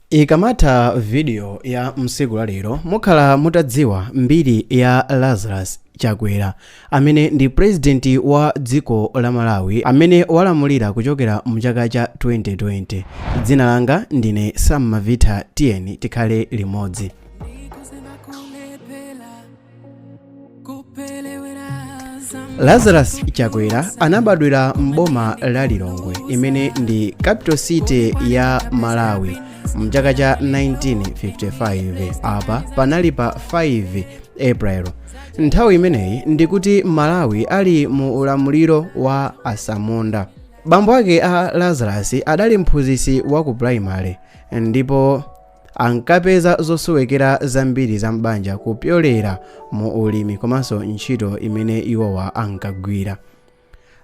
Ikamatha video ya msiku la lero, mukhala mutadziwa mbiri ya Lazarus Chakwera, amene ndi president wa dziko la Malawi amene walamulira kuchokera mchaka cha 2020. Dzina langa ndine Sam Mavita, tiyeni tikhale limodzi. Lazarus Chakwera anabadwira m'boma la Lilongwe, imene ndi capital city ya Malawi, mchaka cha 1955. Apa panali pa 5 April. Nthawi imeneyi ndikuti Malawi ali mu ulamuliro wa asamunda. Bambo ake a Lazarus adali mphunzitsi wa ku primary ndipo ankapeza zosowekera zambiri za m'banja kupyolera mu ulimi komanso ntchito imene iwowa ankagwira.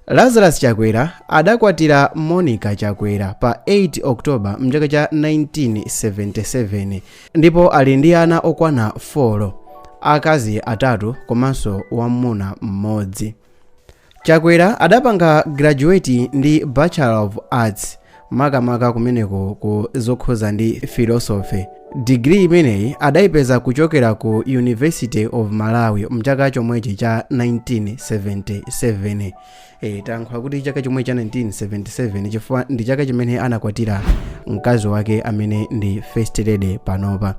Lazarus Chakwera adakwatira Monica Chakwera pa 8 October mchaka cha 1977 ndipo ali ndi ana okwana 4, akazi atatu komanso wam'muna mmodzi. Chakwera adapanga graduate ndi Bachelor of Arts, makamaka kumeneko ku zokhuza ndi philosophy. Degree imeneyi adayipeza kuchokera ku University of Malawi mchaka chomwechi cha 1977. Tayankhula kuti chaka chomwe cha 1977 chifukwa ndi chaka chimene anakwatira mkazi wake amene ndi first lady panopa.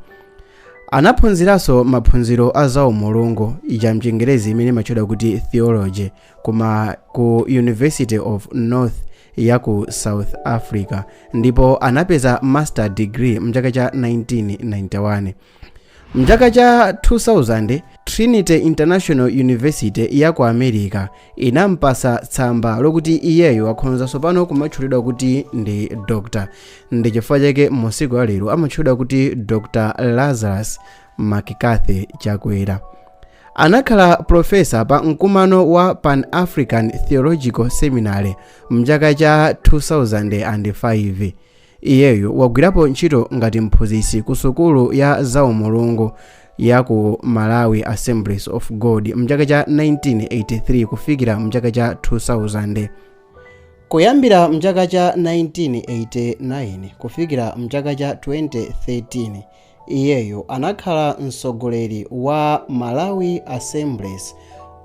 Anaphunziranso maphunziro a zaumulungu, ija mchingerezi imene imatchedwa kuti theology, kuma ku University of North ya ku South Africa, ndipo anapeza master degree mchaka cha 1991. Mchaka cha 2000, Trinity International University ya ku America inampasa tsamba lokuti iyeyo akhonza tsopano kumatchulidwa kuti ndi Dr. Ndi chifukwa chake musiku la lero amatchulidwa kuti Dr. Lazarus McCarthy Chakwera. Anakhala profesa pa mkumano wa Pan African Theological Seminary mchaka cha 2005. Iyeyo wagwirapo ntchito ngati mphunzitsi ku sukulu ya zaumulungu ya ku Malawi Assemblies of God mchaka cha 1983 kufikira mchaka cha 2000. Kuyambira mchaka cha 1989 kufikira mchaka cha 2013, iyeyo anakhala mtsogoleri wa Malawi Assemblies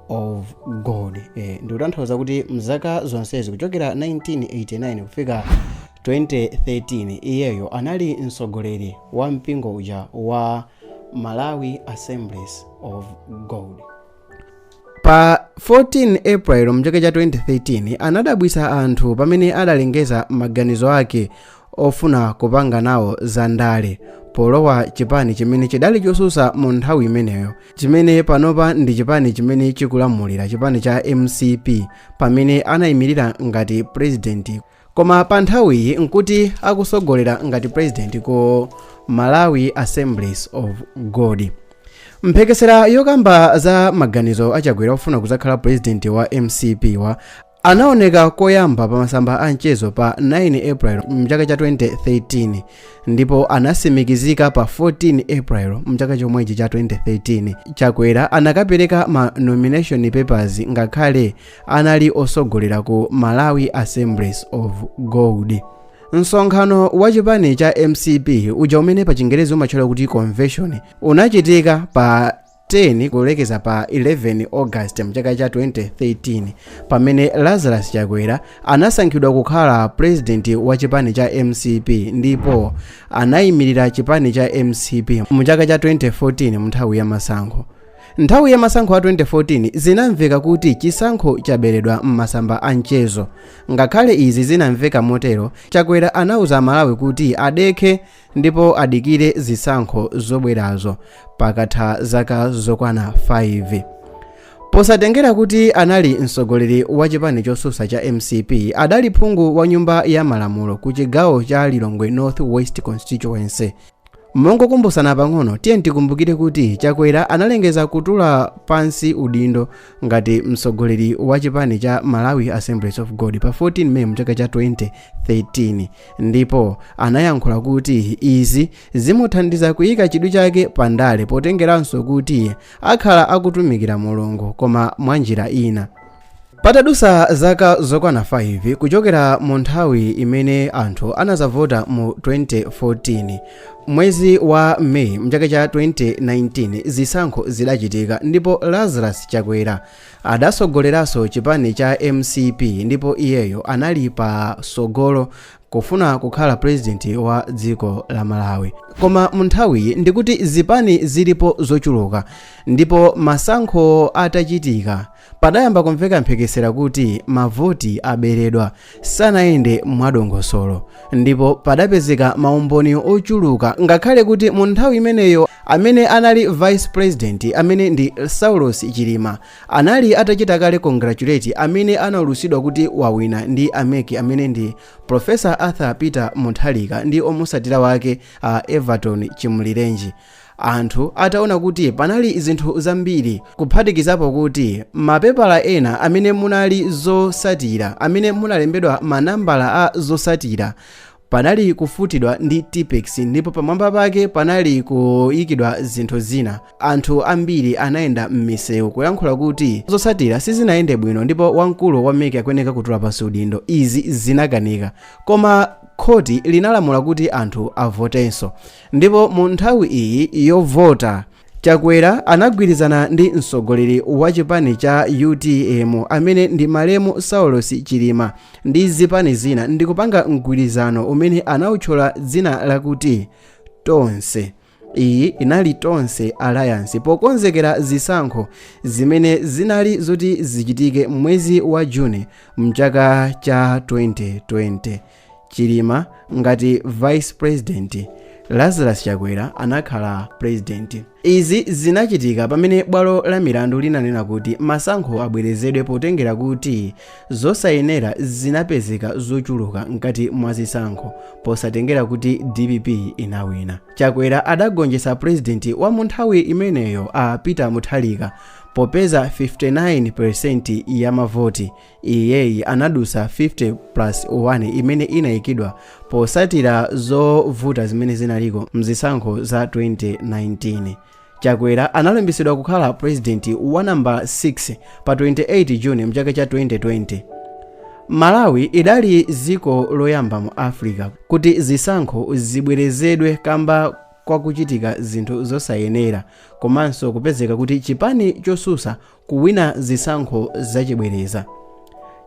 of God. Ndikutanthauza kuti mzaka zonsezi kuchokera 1989 kufika 2013, iyeyo anali mtsogoleri wa mpingo uja wa Malawi Assemblies of God. Pa 14 April mchaka cha 2013, anadabwitsa anthu pamene adalengeza maganizo ake ofuna kupanga nawo za ndale polowa chipani chimene chidali chosusa mu nthawi imeneyo, chimene panopa ndi chipani chimene chikulamulira, chipani cha MCP, pamene anayimirira ngati president. Koma pa nthawiyi nkuti akusogolera ngati president ku Malawi Assemblies of God. Mphekesera yokamba za maganizo a Chakwera ofuna kuzakhala president wa MCP wa anaoneka koyamba pa masamba a mchezo pa 9 April mchaka cha 2013 ndipo anasimikizika pa 14 April mchaka chomwechi cha 2013. Chakwera anakapereka ma nomination papers ngakhale anali osogolera ku Malawi Assemblies of God. Msonkhano wa chipani cha MCP uja, umene pa chingerezi umatchedwa kuti convention, unachitika pa 10 kulekeza pa 11 August mchaka cha 2013, pamene Lazarus Chakwera anasankhidwa kukhala president wa chipani cha MCP ndipo anayimirira chipani cha MCP mu chaka cha 2014 mu nthawi ya masankho. Nthawi ya masankho a 2014, zinamveka kuti chisankho chaberedwa m'masamba a mchezo. Ngakhale izi zinamveka motero, Chakwera anauza Malawi kuti adekhe ndipo adikire zisankho zobwerazo pakatha zaka zokwana 5. Posatengera kuti anali mtsogoleri wa chipani chosusa cha MCP, adali phungu wa nyumba ya malamulo ku chigawo cha Lilongwe North West constituency. Mongokumbusana pang'ono, tiye tikumbukire kuti Chakwera analengeza kutula pansi udindo ngati mtsogoleri wa chipani cha Malawi Assemblies of God pa 14 May mchaka cha 2013, ndipo anayankhula kuti izi zimuthandiza kuyika chidwi chake pandale, potengeranso kuti akhala akutumikira Mulungu koma mwanjira ina. Patadusa zaka zokwana 5 kuchokera mu nthawi imene anthu anazavota mu 2014, mwezi wa Meyi mchaka cha 2019 zisankho zidachitika ndipo Lazarus Chakwera adasogoleranso chipani cha MCP ndipo iyeyo anali pa sogolo kufuna kukhala president wa dziko la Malawi. Koma mu nthawiyi ndikuti zipani zilipo zochuluka, ndipo masankho atachitika padayamba kumveka mphekesera kuti mavoti aberedwa, sanayende mwadongosolo, ndipo padapezeka maumboni ochuluka, ngakhale kuti mu nthawi imeneyo amene anali vice president, amene ndi Saulos Chilima, anali atachita kale congratulate amene anaulutsidwa kuti wawina ndi a MEC, amene ndi Professor Arthur Peter Mutharika, ndi omusatira wake a Everton Chimulirenji. Anthu ataona kuti panali zinthu zambiri, kuphatikizapo kuti mapepala ena amene munali zosatira, amene munalembedwa manambala a zosatira, panali kufutidwa ndi Tipex ndipo pamwamba pake panali kuyikidwa zinthu zina, anthu ambiri anayenda m'misewu kuyankhula kuti zosatira sizinayende bwino ndipo wamkulu wa MEC akuyeneka kutula pansi udindo. Izi zinakanika, koma khoti linalamula kuti anthu avotenso. Ndipo mu nthawi iyi yovota, Chakwera anagwirizana ndi mtsogoleri wa chipani cha UTM, amene ndi malemu Saulos Chilima, ndi zipani zina ndikupanga mgwirizano umene anawutchula dzina lakuti Tonse. Iyi inali Tonse Alliance pokonzekera zisankho zimene zinali zoti zichitike mwezi wa Juni mchaka cha 2020. Chilima ngati vice president, Lazarus Chakwera anakhala president. Izi zinachitika pamene bwalo la milandu linanena kuti masankho abwerezedwe potengera kuti zosayenera zinapezeka zochuluka mkati mwa zisankho, posatengera kuti DPP inawina. Chakwera adagonjetsa president wa mu nthawi imeneyo, a Peter Mutharika, popeza 59% ya mavoti. Iyeyi anadusa 50 plus 1 imene inayikidwa posatira zovuta zimene zinaliko mzisankho za 2019. Chakwera analumbiritsidwa kukhala president wa namba 6 pa 28 June mchaka cha 2020. Malawi idali dziko loyamba mu Africa kuti zisankho zibwerezedwe kamba kwakuchitika zinthu zosayenera komanso kupezeka kuti chipani chosusa kuwina zisankho zachibwereza.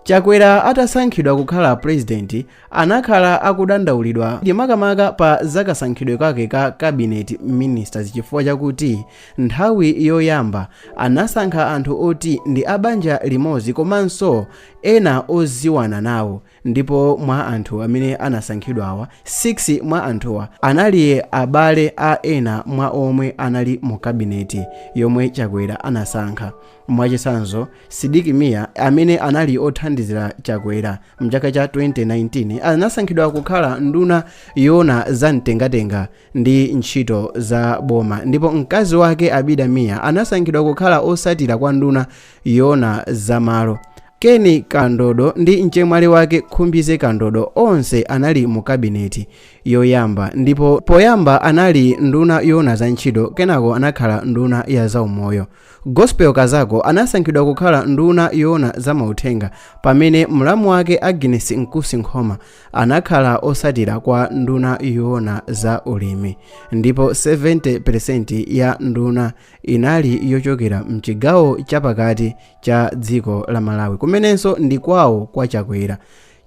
Chakwera atasankhidwa kukhala president, anakhala akudandaulidwa makamaka pa zakasankhidwe kake ka cabinet ministers, chifukwa chakuti nthawi yoyamba anasankha anthu oti ndi abanja limodzi komanso ena oziwana nawo. Ndipo mwa anthu amene anasankhidwawa, 6 mwa anthuwa anali abale a ena mwa omwe anali mu kabineti yomwe Chakwera anasankha. Mwachitsanzo, Sidik Mia, amene anali othandizira Chakwera mchaka cha 2019, anasankhidwa kukhala nduna yoona za mtengatenga ndi ntchito za boma, ndipo mkazi wake Abida Mia anasankhidwa kukhala osatira kwa nduna yoona za malo. Ken Kandodo ndi mchemwali wake Khumbize Kandodo onse anali mu kabineti yoyamba, ndipo poyamba anali nduna yoona za ntchito, kenako anakhala nduna ya zaumoyo. Gospel Kazako anasankhidwa kukhala nduna yoona za mauthenga, pamene mlamu wake Agnes Nkusi Nkhoma anakhala osatira kwa nduna yoona za ulimi. Ndipo 70% ya nduna inali yochokera mchigawo chapakati cha dziko la Malawi, kumenenso ndi kwawo kwa Chakwera.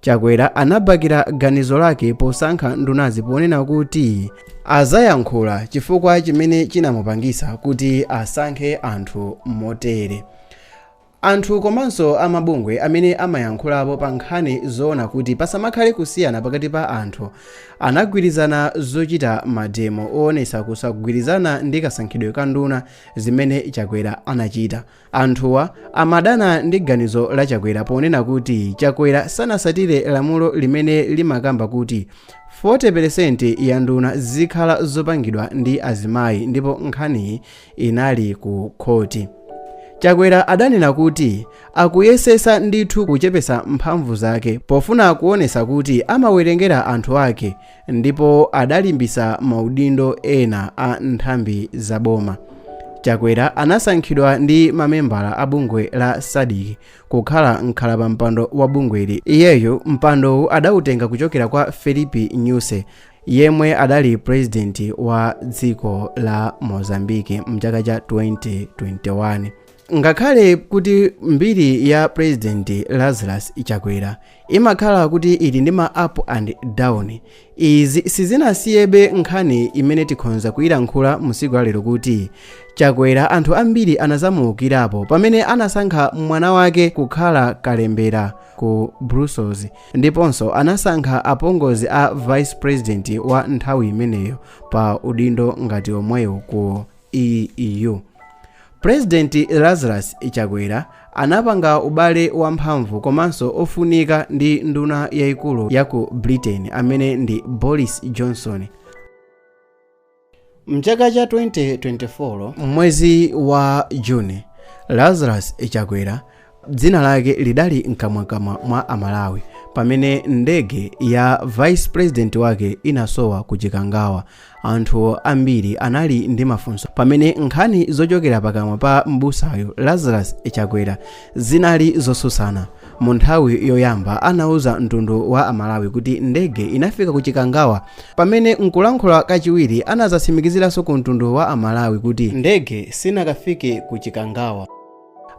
Chakwera anabakira ganizo lake posankha ndunazi ponena kuti azayankhula chifukwa chimene chinamupangisa kuti asankhe anthu motere. Anthu komanso amabungwe amene amayankhulapo pa nkhani zoona kuti pasamakhale kusiyana pakati pa anthu anagwirizana zochita mademo oonetsa kusagwirizana ndi kasankhidwe ka nduna zimene Chakwera anachita. Anthuwa amadana ndi ganizo la Chakwera ponena kuti Chakwera sanasatire lamulo limene limakamba kuti 40% ya nduna zikhala zopangidwa ndi azimayi, ndipo nkhaniyi inali ku khoti. Chakwera adanena kuti akuyesesa ndithu kuchepesa mphamvu zake pofuna kuonesa kuti amawerengera anthu ake, ndipo adalimbisa maudindo ena a nthambi za boma. Chakwera anasankhidwa ndi mamembala a bungwe la SADC kukhala mkhalapampando wa bungweli. Iyeyu mpandowu adautenga kuchokera kwa Filipe Nyusi, yemwe adali president wa dziko la Mozambique mchaka cha 2021. Ngakhale kuti mbiri ya President Lazarus Chakwera imakhala kuti ili ndi ma up and down, izi sizinasiyebe nkhani imene tikhonza kuyilankhula musiku lalero kuti Chakwera anthu ambiri anazamuukirapo pamene anasankha mwana wake kukhala kalembera ku Brussels, ndiponso anasankha apongozi a vice president wa nthawi imeneyo pa udindo ngati omweyo ku EU. President Lazarus Chakwera anapanga ubale wamphamvu komanso ofunika ndi nduna yayikulu ya ku Britain amene ndi Boris Johnson. Mchaka cha 2024 mwezi wa June, Lazarus Chakwera dzina lake lidali mkamwakamwa mwa Amalawi pamene ndege ya vice president wake inasowa ku Chikangawa. Anthu ambiri anali ndi mafunso pamene nkhani zochokera pakamwa pa m'busayo Lazarus Chakwera zinali zosusana. Mu nthawi yoyamba anauza mtundu wa Amalawi kuti ndege inafika ku Chikangawa, pamene nkulankhula kachiwiri anazatsimikiziranso ku mtundu wa Amalawi kuti ndege sinakafike ku Chikangawa.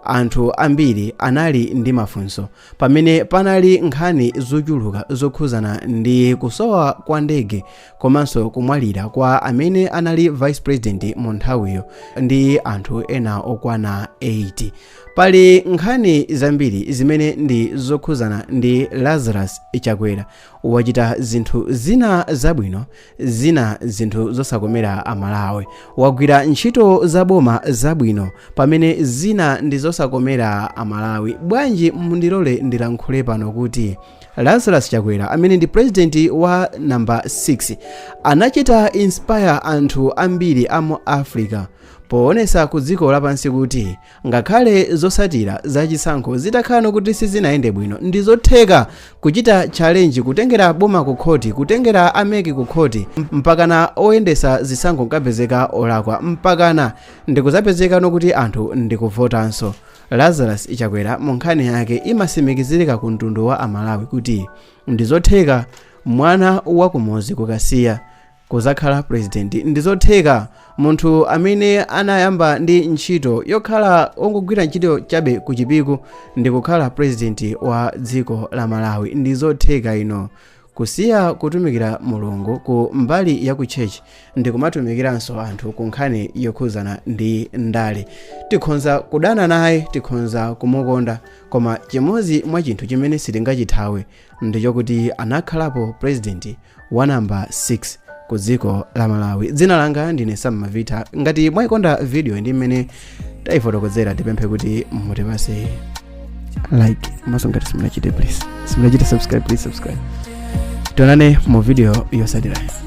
Anthu ambiri anali ndi mafunso pamene panali nkhani zochuluka zokhuzana ndi kusowa kwa ndege komanso kumwalira kwa amene anali vice president mu nthawiyo ndi anthu ena okwana 8. Pali nkhani zambiri zimene ndi zokhuzana ndi Lazarus Chakwera. Wachita zinthu zina zabwino, zina zinthu zosakomera Amalawi. Wagwira ntchito zaboma zabwino, pamene zina ndi zosakomera Amalawi. Bwanji mundilole ndilankhule pano kuti Lazarus Chakwera, amene ndi president wa namba 6, anachita inspire anthu ambiri a mu Africa poonesa ku dziko lapansi kuti ngakhale zosatira zachisankho zitakhala kuti sizinayende bwino, ndi zotheka kuchita challenge, kutengera boma ku khoti, kutengera a MEC ku khoti, mpakana oyendesa zisankho nkapezeka olakwa, mpakana ndikuzapezeka nokuti anthu ndikuvotanso. Lazarus Chakwera mu nkhani yake imasimikizirika ku mtundu wa Amalawi kuti ndizotheka mwana wakumuzi kukasiya kuzakhala president, ndizotheka munthu amene anayamba ndi ntchito yokhala ongogwira ntchito chabe ku Chipiku ndikukhala president wa dziko la Malawi. Ndizotheka ino kusiya kutumikira Mulungu ku mbali ya ku church ndikumatumikiranso anthu ku nkhani yokhuzana ndi ndale. Tikhonza kudana naye, tikhonza kumukonda, koma chimodzi mwa chinthu chimene sitingachithawe ndichokuti anakhalapo president wa namba 6 ku dziko la Malawi. Dzina langa ndine Sam Mavita. Ngati mwayikonda video ndi mmene tayifotokozera, tipemphe kuti mutipase like, komanso ngati simunachite, please, simunachite subscribe, please subscribe. Tionane mu video yotsatirayo.